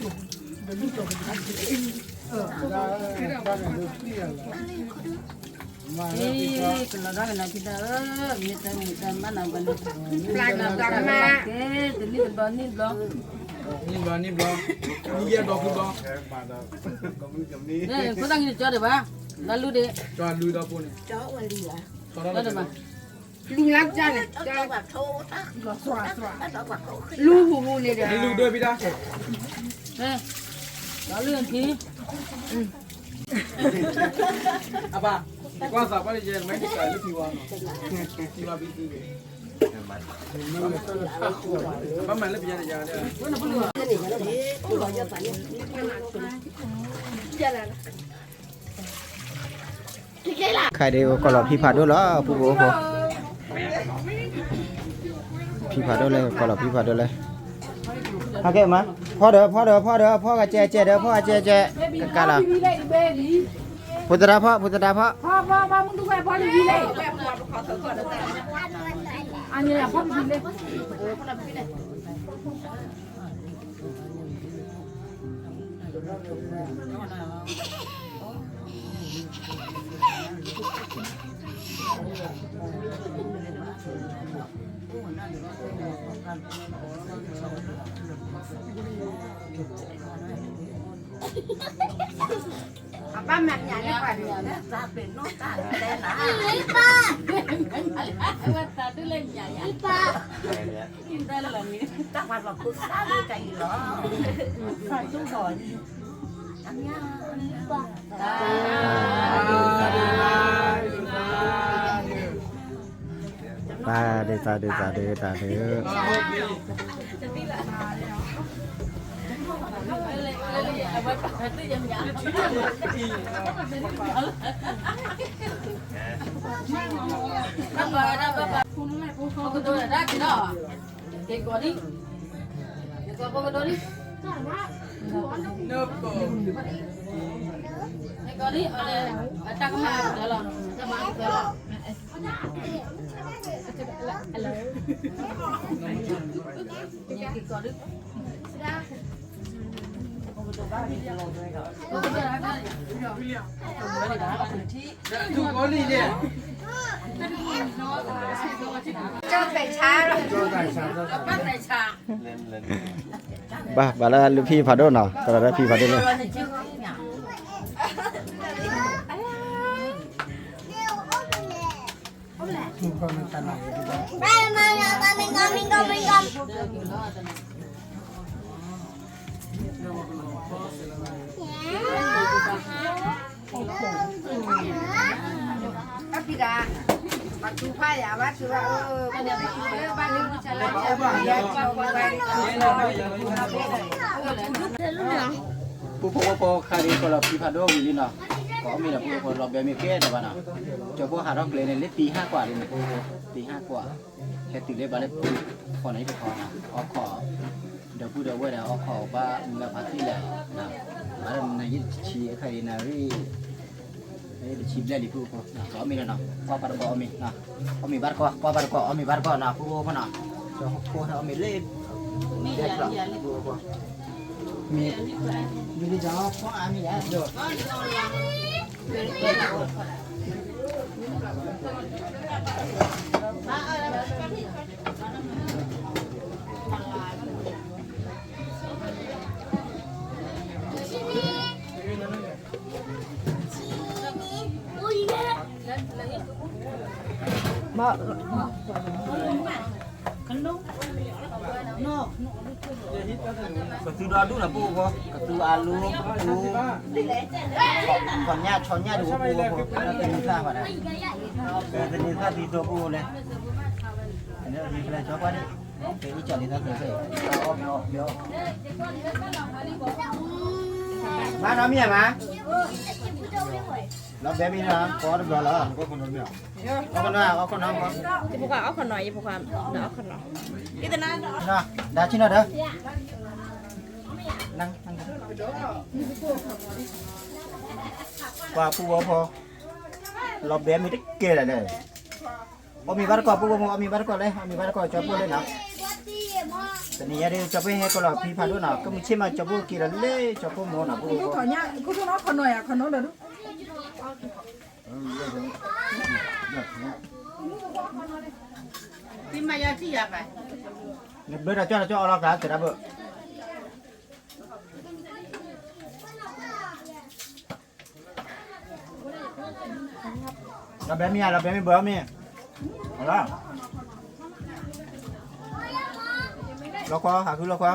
နၤထံတၢ်ဧၢ, မ့ၢ်တၢ်မ့ၢ်တၢ်မၤနၤဘၣ်န့ၣ်, ကဲ, တနံၣ်တဘျီနံၣ်တဘျီ, နံၣ်တဘျီနံၣ်တဘျီ, နံၣ်ယဲၢ်ဘျီဃုဘျီ, ဖိသၣ်ခံတကၠီဒံးဘၣ်, လၢလူဒံး, ကၠီလူဒီဖိန့ၣ်, ကၠီဒံးဘၣ်, လူလၢကၠီန့ၣ်, လူဟူဟူန့ၣ်ဒီး, လူဒိဖံဒါ, ကၠီလူဖံ အဘၣ်, ကွၢ်သးပှၢ်တယဲၢ် မ့ၢ်ကစၢ်လၢဖံဝါနီၤ, ဖံဝါဖံသူ, ဘၣ်မၤလၢပယါတယါဒီး, ခါဒံးကလီၤဖံဖးဒိၣ်လီၤ ပူဖိဖိ, ဖံဖးဒိၣ်လၢကလီၤဖံဖးဒိၣ်လၢ, ဟဲက့ၤမး, ဖီဒီး ဖီဒီး ဖီဒီး ဖီဂၤကဲကဲဒီး ဖီဂၤကဲကဲ, ကကါလီၤ, ဖိသဒါဖီ ဖိသဒါဖီ, အပၢ်မၤညၣ်လၢပှၤဒ်, အဝဲသးဒုးလၢညၣ်ယါ, တၢ်ပှၤလီၤဖိသၣ်လၢတၢ်အံၤလီၤ, သးဒုးလီၤ, တၢ်ဒုး တၢ်ဒုး တၢ်ဒုး တၢ်ဒုး, ဘၣ်ဘၣ်လၢလူဖံဖးဒိၣ်နီၤ ကလီၤလၢဖံဖးဒိၣ်လၢ ပူဖိဝဲဖိခါဒံးကလီၤဖံဖးဒိၣ်ဝံၤလံနီၤ, ကအီၣ်မ့ၤဒီးပူဖိလီၤဘဲမ့ၢ်ကဲတဘၣ်နီၤ, ကၠီဖိဟးထီၣ်ကျဲန့ၣ် လၢတံၤဟးကွၢ်လံန့ၣ်, တံၤဟးကွၢ်, ဟဲတုၤလၢဘၣ်လၢတံၤဃီန့ၣ်တခီနီၤ, အီခီၣ် ဒီပုၢ်ဒီဝဲၢ်ဒီး အီခီၣ်ဘၣ်မုၢ်ဂၤဖးသံလဲၣ်, ဘၣ်လၢနယ့ၢ်တဆံအခါအံၤနၤရံၣ် တဆံဘျဲၣ်လံဖုဖိ, ကအီၣ်မ့ၤလီၤနီၤ, ကွၢ်ပၢ်တဘီအီၣ်မ့ၤ, အီၣ်မ့ၤဘၣ်တကီၢ်, ကွၢ်ပၢ်တကီၢ် အီၣ်မ့ၤဘၣ်တကီၢ်နီၤ ဖုဖိဖိနီၤ, ကၠီဖိအီၣ်မ့ၤလၢ မ့ၢ် မ့ၢ် မ့ၢ် မ့ၢ် မ့ၢ် မ့ၢ် မ့ၢ် မ့ၢ် မ့ၢ် ကသူဒီဒူၣ်ဒီးပအိၣ်ဃီ, ကသူအလူ, ကသူ, ဆီညၣ်, ဆီညၣ်ဒုးအိၣ်ပအိၣ်ဃီ, တနံၤသၣ်ဘၣ်ဒၣ်, တနံၤသၣ်သံဒိၣ်ပအိၣ်လဲၣ်, ကလဲၤကၠီကွၢ်ဒၣ်, ကအံၣ်ကၠီလံသၣ်သုး, မၤနီတမံၤဧါမး, လီၤဘဲမံနီၤ, ကီတဘျီလီၤ, အီၣ်ခိၣ်နီၤ, အီၣ်ခိၣ်နီၤ, ယဖိခွါအီၣ်ခိၣ်နီၤ, ယဖိခွါဒီးအီၣ်ခိၣ်နီၤ, ဒါဆံနီၤဒီး, ပှၤပူဝဲဖီ, လီၤဘဲမံတကဲလၢာ်လဲၣ်, အီၣ်မ့ၤဘၣ်တကီၢ်ပူဝဲမိၢ်, အီၣ်မ့ၤဘၣ်တကီၢ်လဲၣ်, အီၣ်မ့ၤဘၣ်တကီၢ်ကၠီဖိလဲၣ်နီၤ, တနံၤညါဒီး ကၠီဖိဟဲကီးလီၤဖံဖးဒိၣ်နီၤ, ကမုၢ်ဆ့ၣ်မးကၠီဖိက့ၤလီၤလဲၣ်, ကၠီဖိမိၢ်နီၤ, ခိၣ်ထူနီၤ, ခိၣ်ထူနီၤ, ခိၣ်နီၤဒီးဒူၣ်, နဘၢတၢ်ကၠီတၢ်ကၠီအီၣ်လီၤကျါ သတးဘၢ လီၤဘဲမ့ၢ်ဧါ, လီၤဘဲမ့ၢ်ဘၢအီၣ်မ့ၢ်, လီၤ, လီၤခွါ, ဟးဃုလီၤခွါ,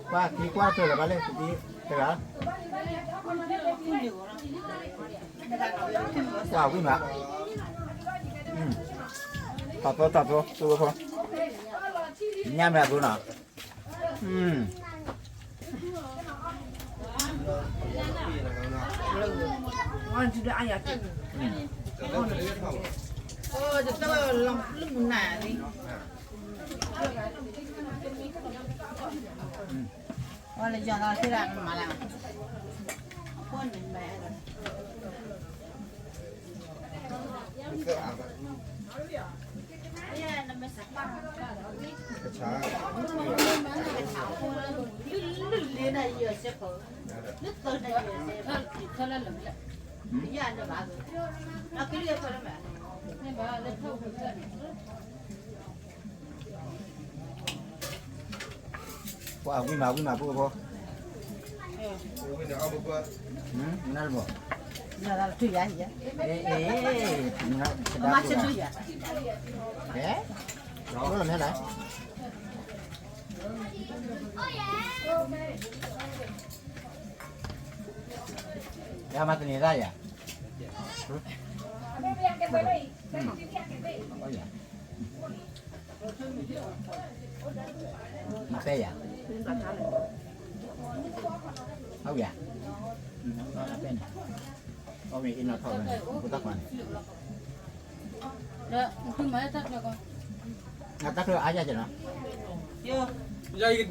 ကွၢ်က့ၤကွၢ်တၢၢ်လၢၤဘၣ်လဲၣ်, တဂၤ, ကွၢ်ဝံၣ်မး, တၢ်ဖိတၢ်ဖိ, ညၣ်မ့ၢ်အဘိနီၤ, ပှၤဝံၣ်မးဝံၣ်မးဖိဖိ, မနုၤတဘီ, မ့ၢ်, မ့ၢ်, ယမၤတန့ၤတၢ်ယၤ, မၤပဲယၤ, အဝဲ, အဝဲအံၤနီၢ်ထီၣ်ဝဲန့ၣ် ပတၢ်ကွၢ်န့ၣ်, တၢ်ချၢအါယၤကနီၤ,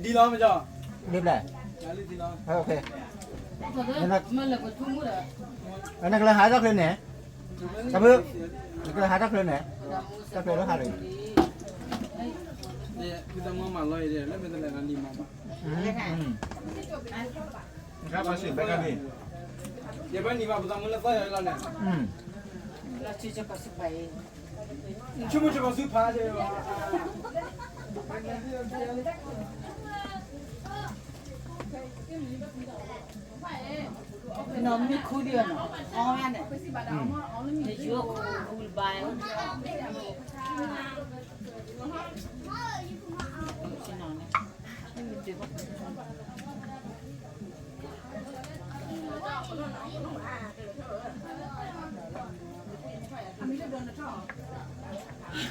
ဒ်လဲၣ်, နကလဲၤဟးတၢ်ချၢန့ၣ်, တၢ်ဖု, နကလဲၤဟးတၢ်ချၢန့ၣ်, တၢ်ချၢလၢဟးလီၤ, မၤလီၤ, ဘၣ်စံးဘၣ်ကါန့ၣ်, ယဘၣ်နံၤဘၣ်ပသးမုၢ်လၢသီၣ်ယၤလီၤန့ၣ်, လီၤဆံဆကီးဆံပၤအံၤ, ဆူမုၢ်ဆကီးဆူဖး, နီၢ်မ့ၢ်ခူဒံးနီၤ, အီၣ်ဝဲန့ၣ်, ယိၤခူလဘါ, ဒီးနီ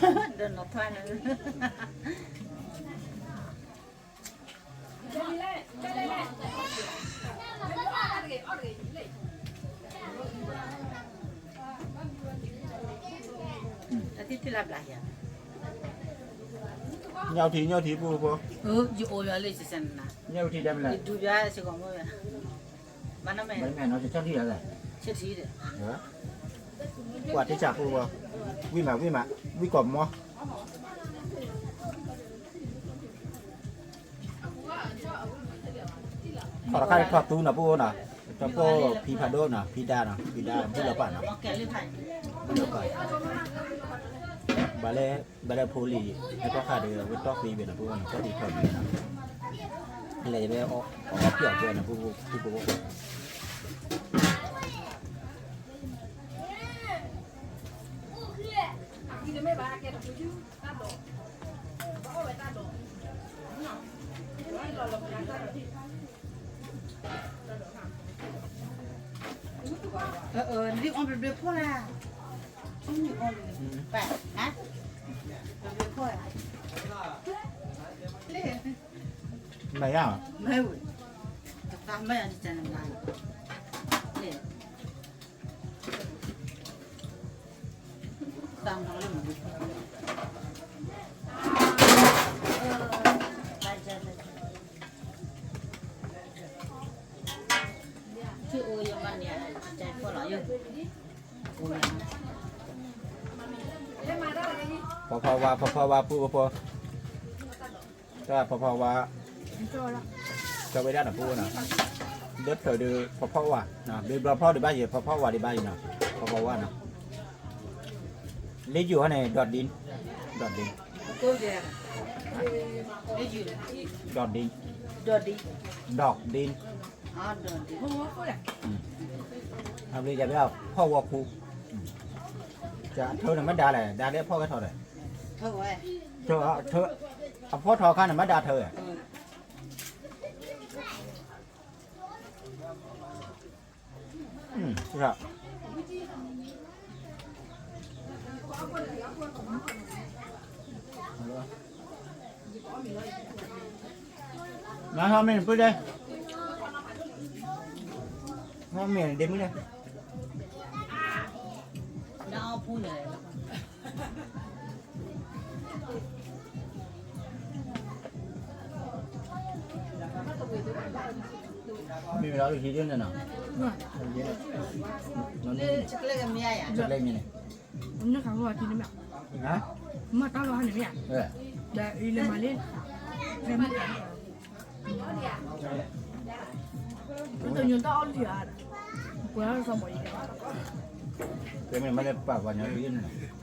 ၢ်ထွါန့ၣ်, ညၣ်ထံ ညၣ်ထံပူဖိ, ယအိၣ်လၢလၢစန, ညၣ်ထံဒၣ်မလဲၣ်, ဒူဘၣ်စကီးမ့ၢ်, မ့ၢ်နီၤ ဆၢထံၣ်လၢ, ဆၢထံၣ်ဒီး, ကွၢ်ထံဆးပူဖိ, ဝံၣ်မး ဝံၣ်မး ဝံၣ်ကီးမီ ထီၣ်တခါန့ၣ်ထီၣ်သူနီၤ ပအိၣ်နီၤ, တပိၢ်ဖံဖးဒိၣ်နီၤ ဖံဒါနီၤ ဖံဒါဘူၣ်လီၤပာ်နီၤ, ဘၣ်လဲၣ်, ဘၣ်လဲၣ်ဖိလံၤ ဟဲထီၣ်ဃာ်ဒီး ဝဲတီၢ်သံဘ့ၣ်နီၤ ပူဝဲနီၤ တီၢ်သံထီၣ်ဘ့ၣ်နီၤ, လဲၤဝဲအီၣ်ဖျၢၣ်အီၣ်ကွဲနီၤ ပူဖိဝဲ ဒ်အီၣ်ဘျ့ဘျ့ဖီၣ်လၢ, ဆူမုၢ်အီၣ်ဘျ့, ဘျ့ဘျ့ဖီၣ်, မ့ၢ်ဧါ, မ့ၢ်ဝဲ, တသးမ့ၢ်အီၤတစဲးနၤ, ဖီဖီဝါ ဖီဖီဝါ ပူဖိ, တၢ်ဖီဖီဝါ, ကၠီဝဲဒၣ်နီၤ ပူနီၤ, ဒၢဖျၢၣ်ဒီးဖီဖီဝါ, ဘ့ဘျီဖီဒံးဘၣ်ယဲ ဖီဖီဝါဒံးဘၣ်ယဲနီၤ, ဖီဖီဝါနီၤ, လ့ယိၤဟီန့ၣ် ဒီးဒံ, ဒီးဒံ, ဒီးဒံ, ဒီးဒံ, အဘျ့ယၤဘဲ ဖီဝီခူ, ထၢန့ၣ်မ့ၢ်ဒါလဲၣ် ဒါလၢအဖီၣ်ကဲထီၣ်ဒီး, အဖီၣ်ထီၣ်အခါန့ၣ် မ့ၢ်ဒါထၢဝဲ နဟီမ့ၢ်နပုၢ်ဒဲး, ဟီမ့ၢ်ဒ့မုၣ်ဒဲး, နအီၣ်ဖူန့ၣ် မ့ၢ်ဝဲဒၣ်လၢဟံးဒ်န့ၣ်နီၤ, လၢ chocolate ကမ့ၢ်ဧါ, chocolate မ့ၢ်န့ၣ်, မ့ၢ်တၢ်လီၤဟါန့ၣ်မ့ၢ်ဧါ, ဒီးအံၤန့ၣ်မၤလံ, တညိတၢ်အီၣ်လံဧါ, ပှၤစီၤဘီအံၤ, တဲမ့ၢ်မ့ၢ်လၢပာ်ပှၤညီဒ်န့ၣ်နီၤ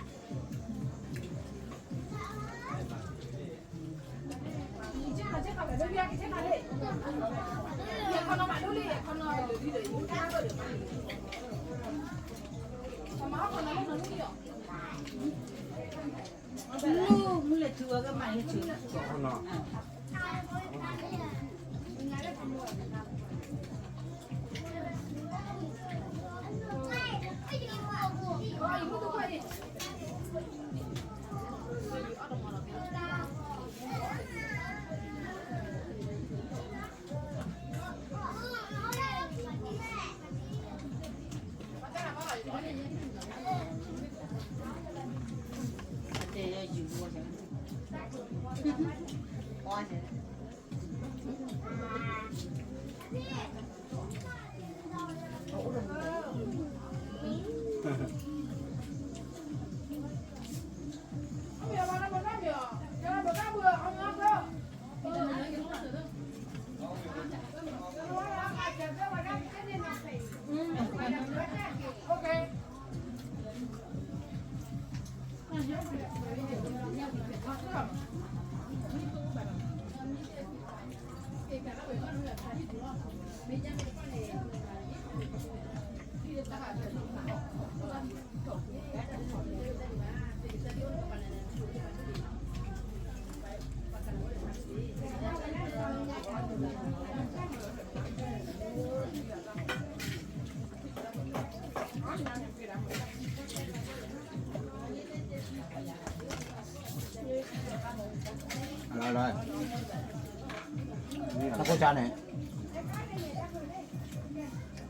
တၢ်ကိၢ်ဆါန့ၣ်,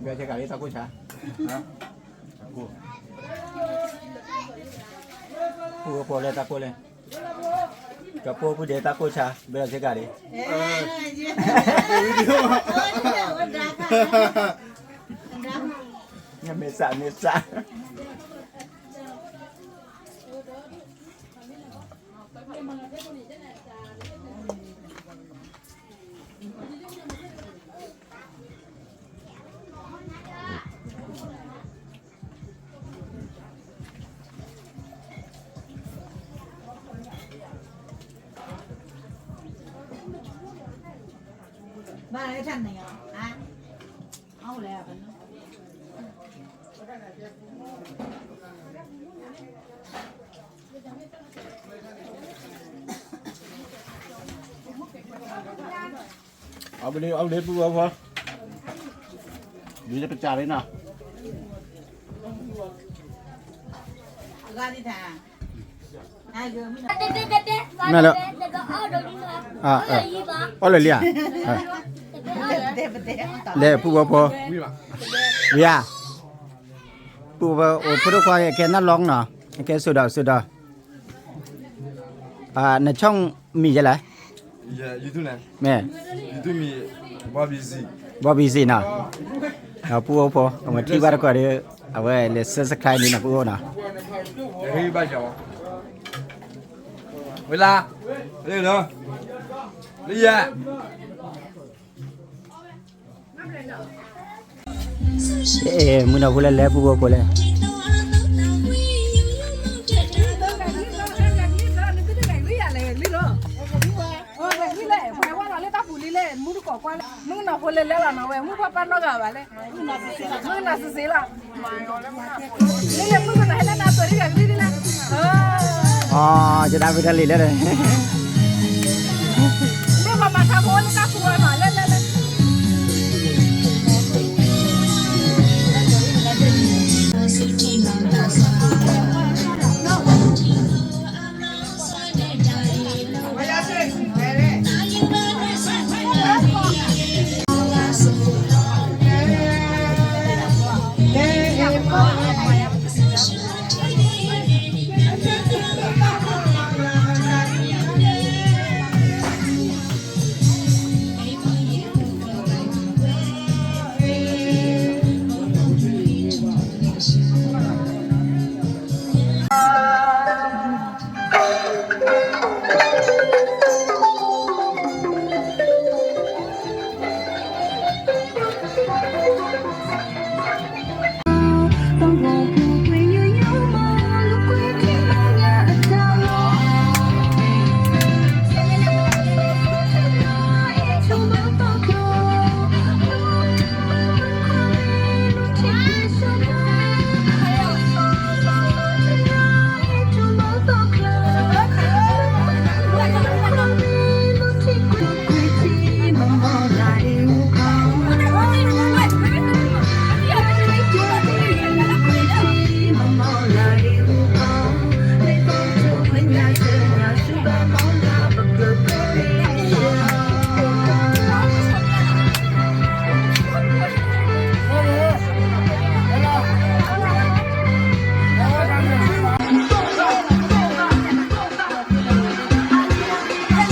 ဘၣ်ဆဲးကၤလံတၢ်ကိၢ်ဆါ, ပူဖိလၢတၢ်ကိၢ်လဲၣ်, ကပူဖိဒဲးတၢ်ကိၢ်ဆါ ဘၣ်ဆဲးကၤလံ, မ့ၢ်စး မ့ၢ်စး အ ဘၣ်လၢထၢၣ်န့ၣ်, အဝဲဒၣ်ပုၢ်ဝဲၢ်ဖိ, ဒ်ပစးလံနီၤ, မ့ၢ်လၢ, အီၣ်လၢာ်လံဧါ, လဲၤပုၢ်ဝဲၢ်ဖိ, ဝံၤဧါ, ပုၢ်ဝဲၢ်ဖိ, ဖိဒိၣ်ခွါ ကဲနၢ်လီၤနီၤ, ကဲစိဒီးစိဒီး, နဆီၣ်မံၤယဲလဲၣ်, မ့ၢ်, ဘီဘံစံနီၤ, ပုၢ်ဝဲၢ်ဖိ အဝဲထံၣ်ဘၣ်တကိးဒီး, အဝဲလဲၤ subscribe န့ၣ်နီၤ ပုၢ်ဝဲၢ်နီၤ, ဝဲလၢ, လၢယဲ မုၢ်နီၢ်ဖိလဲၤလဲၤပုၢ်ဖိဖိလဲၣ်, မုၢ်နီၢ်ဖိလဲၤလဲၤလီၤနီၤဝဲ မုၢ်တကိးကွၢ်လၢ်, မုၢ်နီၢ်ဖိလဲၤလဲၤလီၤနီၤဝဲ မုၢ်ဖီၣ်ပၢ်နီတဂၤဘၣ်လဲၣ်, မုၢ်နီၢ်စံးစ့လီၤ, မ့ၢ်လၢမုၢ်ကနၤဟဲလၢနၤသိးတဂၤကလံၤဒ်လဲၣ်, ယတၢ်ဝံတၢ်လံၤလဲၣ်, မ့ၢ်ပှၤမၤထါဖိလၢတၢ်ကူအီၤနီၤ လဲၣ်လဲၣ်လဲၣ်.အ့ က့ၤလံနီၤ, လၢယမုၢ်ဂၤက့ၤလံလၢ, ယမုၢ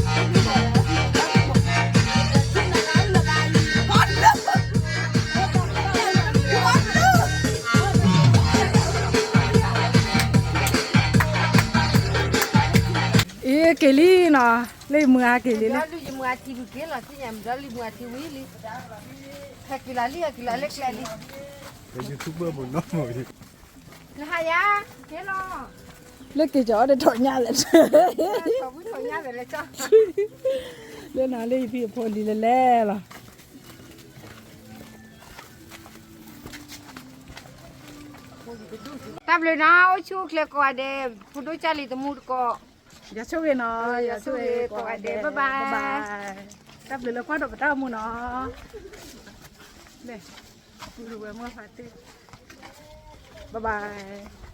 ်ဂၤထံဝံၤက့ၤလီၤ, သ့ၣ်ညါမုၢ်ဒီးလၢယမုၢ်ဂၤထံဝံၤလံ, ဟဲက့ၤလီၤလံ ဟဲက့ၤလီၤလၢကျဲလံ, လၢဟါယၤ, က့ၤလီၤ, လၢက့ၤကီၤအီၤတထီၣ်ညါလဲၣ်, လၢနၤလၢယဖံအဖိလံၤလဲၤလဲၤလီၤ. တၢ်ဘျုးနီၤ, အိၣ်ဆူၣ်အိၣ်ချ့ကိးဂၤဒဲး, ဖိဒိၣ်ကၢ်လံၤသမူတကိး, ယဆိၣ်ဂ့ၤနီၤ, ယဆိၣ်ဂ့ၤကိးဂၤဒဲး, bye bye, တၢ်ဘျုးလၢကွၢ်ဒီးပတၢ်အိၣ်မူနီၤ, လၢဝဲမုၢ်ဖးတ့ၢ်, bye bye.